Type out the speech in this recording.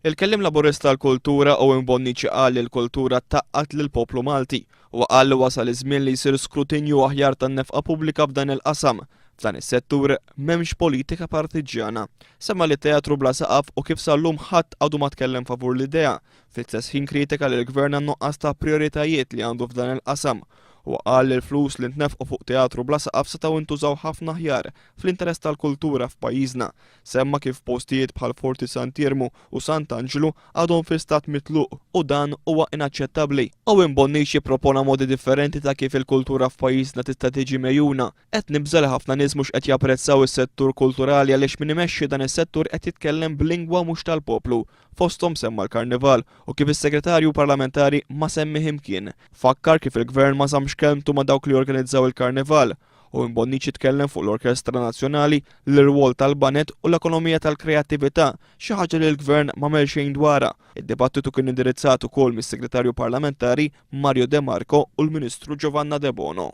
Il-Kelliem Laburista għall-Kultura Owen Bonnici qal li l-kultura tgħaqqad lill-poplu Malti. Huwa qal li wasal iż-żmien li jsir skrutinju aħjar tan-nefqa pubblika f'dan il-qasam. F'dan is-settur m'hemmx politika partiġġjana. Semma li teatru bla saqaf u kif sal-lum ħadd għadu ma tkellem favur l-idea. Fl-istess ħin kritika lill-Gvern għan-nuqqas ta' prijoritajiet li għandu f'dan il-qasam. Huwa qal li l-flus li ntnefqu fuq teatru bla saqaf setgħu ntużaw ħafna aħjar fl-interess tal-kultura f'pajjiżna. Semma kif postijiet bħal Forti Sant'Iermu u Sant'Anġlu għadhom fi stat mitluq u dan huwa inaċċettabbli. Owen Bonnici ppropona modi differenti ta' kif il-kultura f'pajjiżna tista' tiġi megħjuna. Qed nibża' li ħafna nies mhux qed japprezzaw is-settur kulturali għaliex min imexxi dan is-settur qed jitkellem b'lingwa mhux tal-poplu. Fosthom semma l-Karnival u kif is-Segretarju Parlamentari ma semmih imkien. Fakkar kif il-Gvern ma żammx kelmtu ma' dawk li jorganizzaw il-Karnival. Owen Bonnici tkellem fuq l-Orkestra Nazzjonali, l-irwol tal-baned u l-ekonomija tal-kreattività, xi ħaġa li l-Gvern m'għamel xejn dwarha. Id-dibattitu kien indirizzat ukoll mis-Segretarju Parlamentari Mario De Marco u l-Ministru Giovanna Debono.